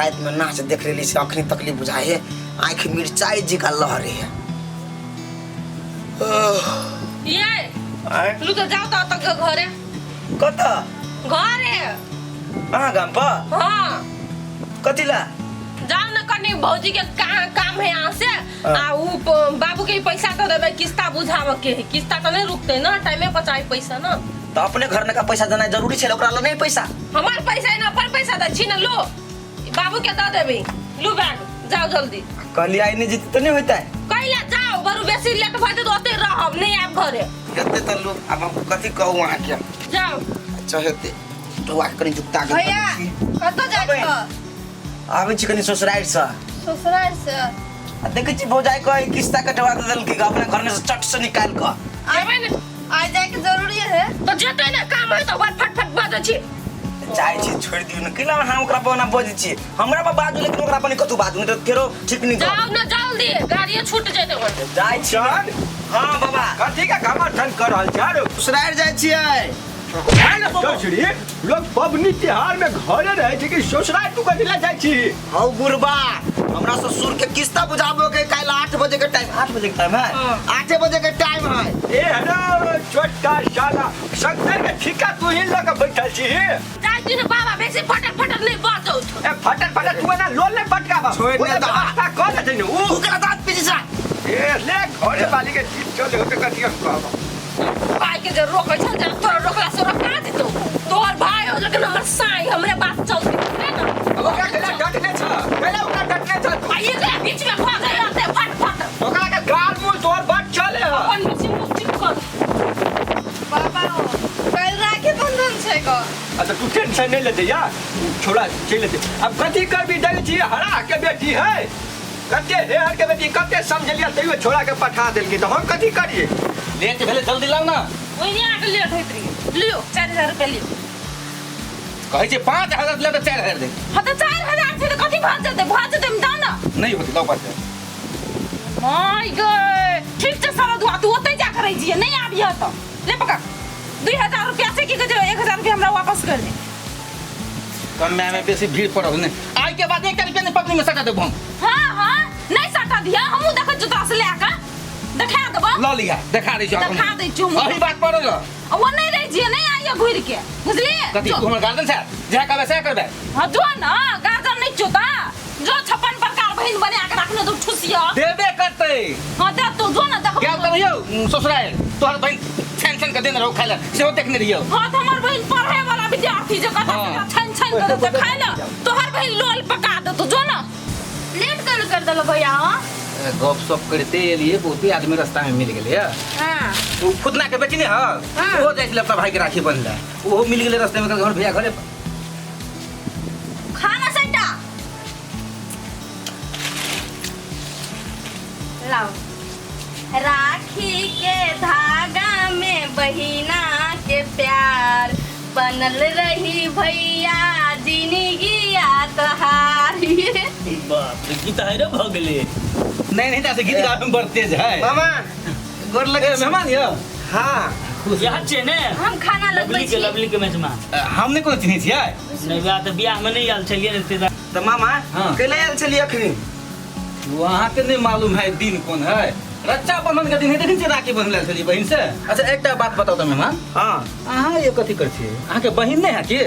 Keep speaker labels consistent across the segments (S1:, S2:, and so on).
S1: रातिमे नाच देख लेली से अखनी तकलीफ बुझाइ है, आँखि मिरचाइ जकाँ लहरे है।
S2: ये
S1: आँय?
S2: लू तो जाओ तो तक घरे।
S1: कतऽ?
S2: घरे।
S1: अहाँ गाम पर?
S2: हाँ।
S1: कथी ला?
S2: जाओ ना, कनी भौजी के काम है यहाँ से।
S1: हाँ।
S2: आ उ बाबू के पैसा दे देबै, किस्ता बुझाबऽ के है। किस्ता तो नहीं रुकते ना, टाइमे पर चाही पैसा ना।
S1: तऽ अपने घर में का पैसा देनाइ जरूरी छै, ओकरा लग नहीं पैसा?
S2: हमार पैसा है ना, अपन पैसा दै छी ना। लो, बाबू के दे देबै। लू बैग, जाओ जल्दी।
S1: कहली आइ नहि जेतै तऽ नहि होइतै।
S2: कैला जाओ, बरू बेसी लेट भऽ जेतै, ओतै रहब, नहीं आयब घरे।
S1: हेतै तऽ लोक आब हम कथी कहू अहाँके।
S2: जाओ।
S1: अच्छा हेतै, टुआ के कनि जुत्ता के।
S3: भैया, कतऽ जाइ छह?
S1: आबै छी कनि ससुरारि सँ।
S3: ससुरारि से?
S1: आ देखै छी भौजाइ कहे किस्ता कटवा दे देलकै अपने घर में से चट से निकालि कऽ।
S2: जेबै ने?
S3: आइ जाइके जरूरी है?
S2: तऽ जेतै ने काम है तऽ बड़ फटफट बजै छी।
S1: जाइ छी, छोड़ि दियौ ने। कैला अहाँ ओकरा पर ओना बजै छी? हमरा पर बाजू, लेकिन ओकरा पर नहि कतहु बाजू, नहि तऽ फेरो ठीक नहि
S2: जाओ ना जल्दी, गाड़िए छूट जेतै ओकर।
S1: जाइ छी।
S4: चल।
S1: हाँ बाबा।
S4: कथी के घमर्थन कर रहल छै आरो?
S1: ससुरारि जाइ छियै।
S4: चौधरी, लोग पबनी तिहार में घरे रहे छै कि ससुराल तू कथी ले जाइ छी?
S1: हौ बुढ़बा, हमरा ससुर के किस्ता बुझाबो के काल्हि 8 बजे के टाइम, 8 बजे के टाइम है।
S2: हाँ।
S1: 8 बजे के टाइम है।
S4: ए हेलो छोटा साला, शंकर के ठीका तू ही लऽ के बैठल छी।
S2: जाइ छी ने बाबा, बेसी फटर फटर नहीं बाजौ।
S4: ए फटर फटर तू ना लोल नहीं पटकाबा।
S1: छोड़ि
S4: ओने
S1: दे दा।
S4: व्यवस्था कऽ देतै ने ऊ।
S1: तू केना दाँत पीछे जा।
S4: ए ले घरे वाली के चीज चले होते, कथी हम कहब?
S2: भाई के जे रोकै छल, जे तोरा रोकला से रोका देतौ। तोहर भाई हो लेकिन हमर साई, हमरे बात चलते है ना।
S4: ओकरा केला डटने छ? केला ओकरा डटने छ तू?
S2: आ एकरा बीच में भऽ गेल रहतै फट फट।
S4: ओकरा के गाल मुंह तोर बात चले ह।
S2: अपन बेसी मुँह चुप कर।
S3: बाबा हो, काल्हि राखी बंधन छै ग।
S4: अच्छा तू टेंशन नहीं लेते यार, छोड़ा चलि लेते। अब कथी करबी? देखै छी हरा के बेटी है, कते हेहर के बेटी, कते समझलियै तैयो छोड़ा के पठा देलकै, तऽ हम कथी करियै?
S5: लेट भेलै, जल्दी लाउ ने।
S2: ओहिने आके लेट होइत रही। लियो, 4000 रुपया लियो।
S5: कहै छै 5000 ले तऽ 4000 दे।
S2: हाँ तऽ 4000 छै तऽ कथी भऽ जेतै? भऽ जेतै, दऽ ने।
S5: नहि होतै, लाउ 5000।
S2: माय गे, ठीक छै सारा दुआ, तू ओतै जा कऽ रहि जिये, नहि आबिह तऽ। ले पकड़, 2000 रुपया छै, की कहै छै, 1000 रुपया हमरा वापस कर दे।
S5: कम में बेसी भीड़ पड़ल नहि। आइ के बाद 1 रुपया नहि पबनी में सटा देबो हम।
S2: हाँ हाँ, नहीं सटा दिया, हमहूँ देखै छियौ तोरा से लए कऽ देखा देबो।
S5: लऽ लिहा, देखा दै छियौ।
S2: देखा दै छियौ हम।
S5: अही बात पड़ल।
S2: आ ओ नहीं रहि जिये, नहीं आइए घुरि के, बुझलियै?
S5: कथी?
S2: जो।
S5: तू हमर गार्जियन छै, जएह कहबै सएह करबै।
S2: हाँ जो ना, गार्जियन नहीं छौ ता जो 56 प्रकार बहिन बना के रखने तो ठुसिया
S5: देबे करतै।
S2: हाँ दे तू, जो ना देखो।
S5: गेल तऽ रहियौ ससुराल, तोहर बहिन छानि छानि कऽ देने रहौ खाइ लए, सेहो देखने रहियौ।
S2: हाँ तो हमार बहिन पढ़े वाला विद्यार्थी जो कथा।
S5: हाँ।
S2: छान छान के देते खाइ ला, तोहर बहिन लोल पका देतो। जो ना,
S3: लेट कर कर देलो भैया। हाँ।
S5: गप सप करते एलिए, बहुते आदमी रास्ता में मिल गेलै।
S3: हाँ।
S5: ओ फुदना के बेटी ने हँ।
S3: हाँ।
S5: ओहो जाइ छलै अपना भाई के राखी बन्हले, ओहो मिल गेलै रास्ते में, कहलकै, हमर भैया घरे पर।
S3: खाना सैटा लाओ। राखी के धागा में बहिना के प्यार बनल रही भैया जिंदगी तोहार।
S6: बाप रे, गीत है रे भऽ गेलै।
S5: नहीं नहीं, तऽ गीत गाबै में बड़ तेज है।
S1: मामा, गोर लगे।
S5: ए, मेहमान यौ।
S1: हाँ।
S6: यहाँ छियै ने?
S3: हम खाना लगबै
S6: लवली के
S3: छी।
S6: लवली के मेजमा।
S5: हम नहि कोनो चिन्है छियै।
S6: नहि, बियाह तऽ बियाह में नहि आयल छलियै ने ते।
S1: तऽ मामा,
S5: हाँ।
S1: कैला आयल छलियै अखनी?
S5: वो अहाँके नहि मालूम है दिन कोन है? रक्षाबंधन के दिन है, देखै छियै राखी बन्हले छलियै बहिन से। अच्छा एकटा बात बताउ तऽ मेहमान।
S1: हाँ।
S5: अहाँ ये कथी करै छियै? अहाँके बहिन नहि है की?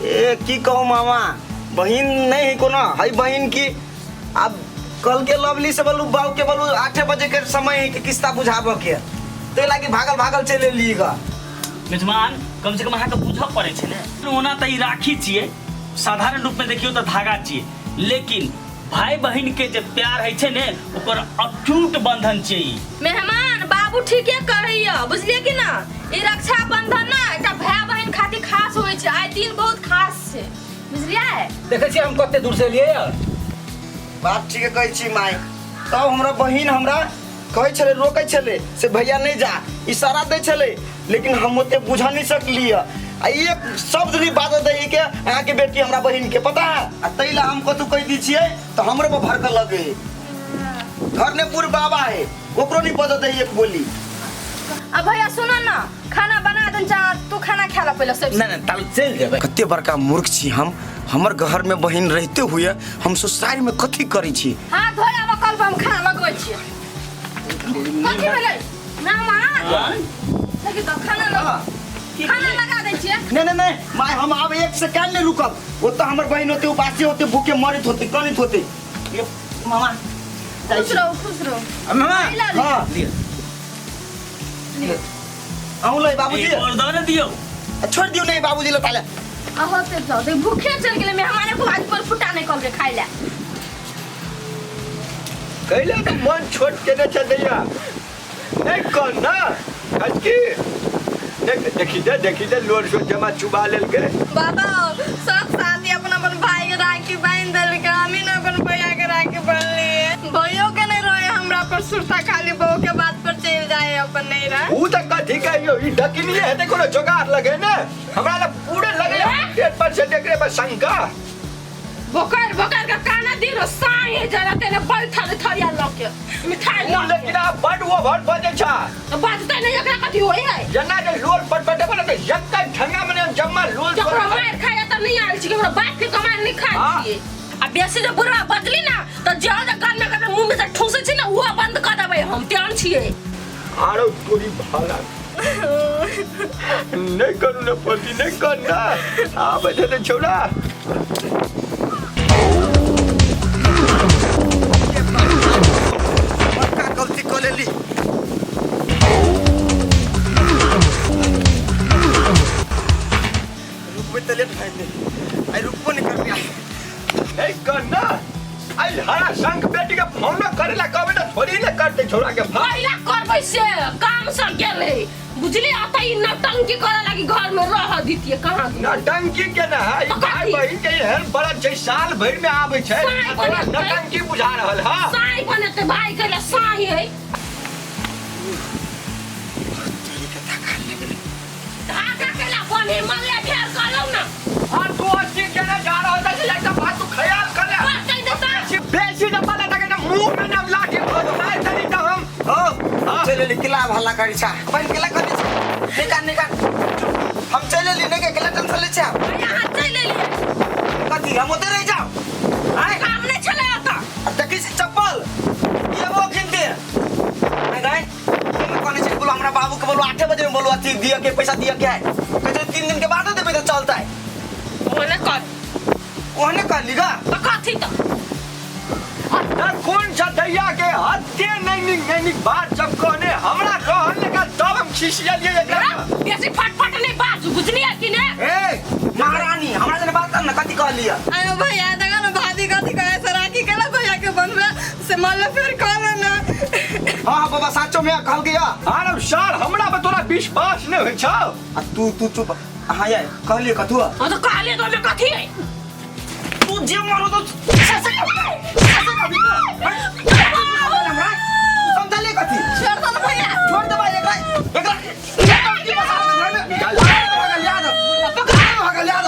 S1: ए की कहू मामा, बहिन नहीं है कोनो है बहिन की। अब कल के लवली से बोलू, बाबू के बोलू, 8 बजे के समय है कि किस्ता बुझाबऽ के, ते लागी भागल भागल चलि एलियै ग।
S6: मेजमान, कम से कम अहाँके बुझऽ पड़ै छै ने। ओना तऽ ई राखी छियै, साधारण रूप में देखियौ तऽ धागा छियै, लेकिन भाई बहिन के जे प्यार होइ छै ने, ओकर अटूट बंधन छियै ई।
S3: मेहमान बाबू ठीके कहैया, बुझलियै कि ना? ई रक्षा बंधन ना एकटा भाय बहिन खातिर खास होइ छै। आइ दिन बहुत खास छै, बुझलियै?
S5: देखै छियै हम कते दूर से एलियै यऽ।
S1: बात ठीके कहै छी माय। तब हमरा बहिन हमरा कहै छलै, रोकै छलै से भैया नहि जा, इशारा दै छलै, लेकिन हम ओते बुझ नहि सकलियै आ एक शब्द भी बाजऽ दै के अहाँके बेटी हमरा बहिन के पता है। आ ताहि लए हम कतहु कहि दै छियै तऽ हमरो पर भड़कऽ लगै है। घर ने बूढ़ बाबा है, ओकरो नहीं बजऽ दै एक बोली।
S3: आ भैया सुनो ना, खाना बना दन चा, तू खाना खा ला पहिले सब।
S5: नहीं नहीं, ताल चल जेबै।
S1: कते बड़का मूर्ख छी हम, हमर घर में बहिन रहते हुए हम ससुराल में कथी करै छी।
S3: हाथ धोय आब कल पर हम खाना लगबै छियै। कथी भेलै मामा? देखी तो खाना लग, खाना लगा दै छियै।
S1: नहीं नहीं नहीं my, हम आब एक सेकंड नहीं रुकब। ओतऽ हमर बहिन होते उपासे होते, भूखे मरैत होते, कनैत होते। ये मामा जाइ
S3: खुश
S1: छी।
S3: रहो, खुश रहो।
S5: मामा
S3: ला ले।
S1: हाँ
S5: लिअ।
S1: अहूँ लै बाबूजी।
S6: एक और दऽ ने दियौ।
S1: छोड़ि दियौ नहीं बाबूजी लता ले।
S3: अहो ते जाओ देख, भूखे चल गेलै मेहमाने को, आज पर फुटा नहीं कहलकै खाइ ले।
S4: कैले तो मन छोट केने छै दैया, नहीं कर ना खचकी। देख देखी दे, देखी दे, लोर सो जमा चुबा लेलकै।
S7: बाबा सब साथी अपन अपन भाई के राखी बांधि देलकै, हमी ने अपन भैया के राखी बांधलिए। भैयो के नहीं रहे हमरा पर सुरता, खाली बहू के बात पर चल जाए अपन नहीं रहे।
S4: ऊ त कथी कहियो, ई डकनिए हेतै कोनो जोगाड़ लगे ने, हमरा लग पूरे लगे 100% एकरे पर शंका।
S2: बोकर बोकर के काना दी रो साई जरा तेने बैठल थरिया लके मिठाई
S4: ऊ
S2: लके।
S4: लेकिन आब बड ओवर बजै छ।
S2: तो बाजते नहीं, एकरा कथी होय है?
S4: जेना जे लोल पटपटे पर त जक्का ठंगा मने जम्मा लोल।
S2: जकरा मार खाया त नहीं आयल छी, हमरा बाप के कमाई नहीं खाय
S4: हाँ।
S2: छियै। आ बेसी जे बुढ़वा बजली ना त जे जे कान में के मुंह में से ठूसै छी ना, उहो बंद कर देबै हम, तेहन छियै।
S4: आरो तोरी भाला नहीं करू ना पति, नहीं कर ना आबै छै त छौड़ा।
S1: बड़का गलती कऽ लेली। रुकबै तऽ लेट भए जेतै, आइ रुकबो नहि करबै आइ।
S4: नहीं कर ना, आई हरा शंख बेटी के फोनो करे ला कहबै त थोड़ी ने करतै छौड़ा के फोन।
S2: पहिला करबै से काम से गेलै बुझली, अतः ई नौटंकी करे लागी घर में रह दितियै कहाँ दूर।
S4: नौटंकी के ना है, ई
S2: तो
S4: भाई
S2: कथी?
S4: बहिन के एहन बड़ा छै, साल भरि में आबै छै,
S2: साई
S4: आ तोरा
S2: बनेतै।
S4: नौटंकी बुझा रहल है।
S2: साई बनेतै भाई के साई है। धागा के ला बने मल्ले फेर कहलौ ना।
S4: हाँ तू अस्सी केने जा रहल छै, एकटा बात तू ख्याल कर ले।
S2: बचै देता।
S4: बेसी जब पता लगे ना मुंह में ना लाठी ठोक मार तनी त हम।
S1: हो चलि एली, किला हल्ला करै छा बहिन, केला करै छा? निकाल निकाल, हम चलि एली। नहि के केला टेंशन लै छा?
S2: यहाँ चलि एलियै।
S1: कथी हम ओतै रहि जाउ? आँय
S2: काम नहि छलै ओतऽ।
S1: आ देखै छी चप्पल एगो किनते आँय गाय, कहने छै बोलो हमरा बाबू के, बोलो 8 बजे में, बोलो अथी दिअ के पैसा दिअ के है, कहै छै 3 दिन के बाद देबै तऽ चलतै।
S2: ओहने कर।
S1: ओहने कहली गा।
S2: तऽ कथी तऽ
S4: त कोन सा दैया के हत्ते नहीं निक नहीं निक बात सब कहने हमरा रहल लेकिन तब हम खिसियलियै एकरा।
S2: बेसी फटफट नहीं बाजू, बुझलियै कि ने?
S1: ए महारानी, हमरा जने बात कर ना, कथी कहली है?
S7: अरे भैया देखा ना भाभी कथी कहे से राखी केला भैया के बनबे से माले फेर कहले ना।
S1: हाँ हाँ बाबा साचो में कहल गया।
S4: अरे सर हमरा पर तोरा विश्वास नहीं होइ छौ।
S1: आ तू तू चुप। हाँ यार कहलिए कथू?
S2: हाँ तो कहलिए तो कथी है?
S1: तू जे मारो तो ऐसे ऐसे कभी तो हमरा समझले कथी?
S7: छोड़ दो ना भैया।
S1: छोड़ दे भाई एकरा, एकरा की बसा दे घर में। भागल याद, भागल याद।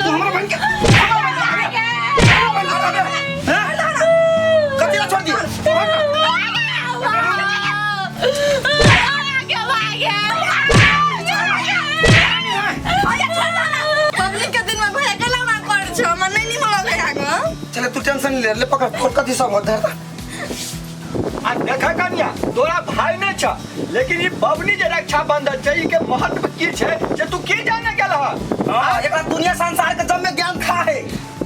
S1: तू हमरा बन के, हमरा बन के, हैं कथी ला छोड़ दी?
S7: पब्लिक के दिन में भैया केला ना कर छो, हमरा नहीं निमन लगे आगो।
S1: चले तू टेंशन ले ले, पकड़ फोट कथी सब हो धरता।
S4: आ देखा कनिया, तोरा भाई नहीं छ, लेकिन ई बबनी जे रक्षाबंधन छै, ई के महत्व की छै जे तू की जाने गेल ह?
S1: हाँ एकरा दुनिया संसार के जम्मे ज्ञान खा है।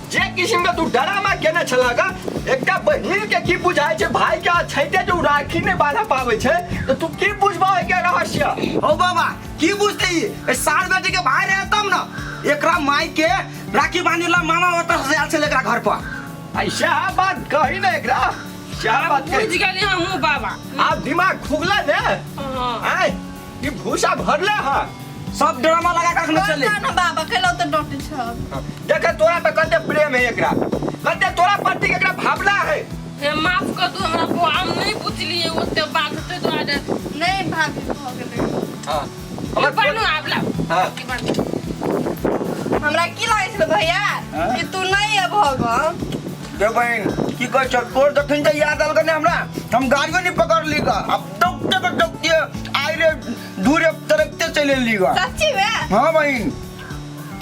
S4: जे किस्म के तू डरामा केने छलह गा, एकटा बहिन के की बुझाइ छै भाई के अछैते जे उ राखी नहीं बांध पाबै छै, तो तू की बुझबह के रहस्य?
S1: हो बाबा की बुझते ई? ए सार बेटी के भाई रहे तब ना एकरा माई के राखी बांधिला मामा ओतऽ से आयल छलै एकरा घर पर।
S4: ऐसा बात कही ना एकरा, सएह बात
S2: बुझ
S4: कही।
S2: गेली हमहूँ बाबा।
S4: आब दिमाग खुगला ने?
S2: हाँ।
S4: आय ई भूसा भरले हँ।
S1: सब ड्रामा लगा के रखने छलै।
S7: ना बाबा केला तो डटे छौ।
S4: देख तोरा पे कते प्रेम है एकरा, कते तोरा प्रति एकरा भावना है।
S2: हे माफ कर दू हमरा बौआ, हम नहीं बुझलिए ओते बात ते दुआरे।
S7: नहीं भाभी भ गेलै।
S4: हां
S2: हमर बनू आब ला।
S4: हां
S2: की बनू?
S7: हमरा की लागै छल भैया कि तू नहीं अबह ग।
S1: गे बहिन की कहै छौ तोर जखन जे याद आयल ने हमरा हम गाड़ियो नहीं पकड़ ली गा अब दौड़ते के दौड़ते आइ रे दूरे तरकते चलि एली गा।
S7: सच्ची में?
S1: हाँ बहिन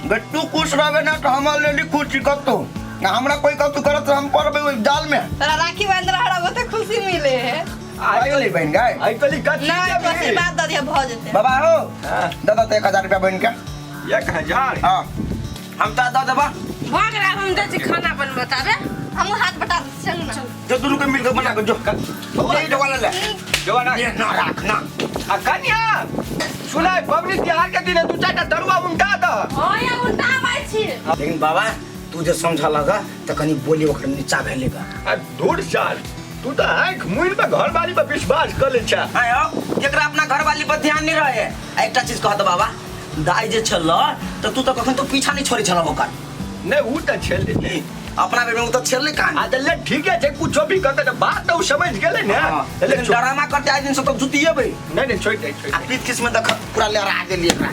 S1: गे तू खुश रहबे ना तो हमार लेली खुशी कतौ ना हमरा कोई कतौ करत हम पड़बे ओहि जाल में।
S7: तोरा राखी बांध रहा बहुते खुशी मिले है।
S1: आइयो नहीं बहिन गाय।
S4: आइ कली कथी
S7: नहीं तो
S4: देबही?
S7: आशीर्वाद दे दिया भ जेते।
S1: बाबा हो
S4: हाँ।
S1: दादा तो 1000 रुपया बहिन के।
S4: 1000?
S1: हाँ हम तो दऽ देबा।
S2: भऽ गेलै, आब हम जाइ छी खाना बनबऽ ताबे।
S7: हम हाथ बटा दे चल ना।
S1: जो दुनू के मिलके बना के जो यही डोला ले।
S4: जवाना
S1: ये ना राख ना।
S4: आ कन्या सुनाय पबनी तिहार के दिन दू चारिटा तरुआ उनटा दह।
S2: हाँ या उल्टा आबै छी।
S1: लेकिन बाबा तू जे समझ लगा तो कनी बोली ओकर नीचा भेले गा।
S4: आ दूर साल तू तो आँख मुइन में घरवाली पर विश्वास कर ले छा।
S1: आय हो जेकरा अपना घरवाली पर ध्यान नहीं रहे। आ एकटा चीज कह दे बाबा दाई जे छल तो तू तो कखन तो पीछा नहीं छोड़े छल ओकर।
S4: नहीं ऊ तो छेले नहीं।
S1: अपना बेर में ऊ तो छेले कहानी।
S4: आ तो ले ठीक है कुछो भी करते तो बात तो ऊ समझ गेले ने।
S1: हाँ,
S4: ले
S1: लेकिन
S4: छोड़।
S1: डरामा करते आज दिन से तो जुतिएबे।
S4: नहीं नहीं छोड़ दे छोड़
S1: आ
S4: दे।
S1: पीत किस्म देख पूरा लहरा गेलिए एकरा।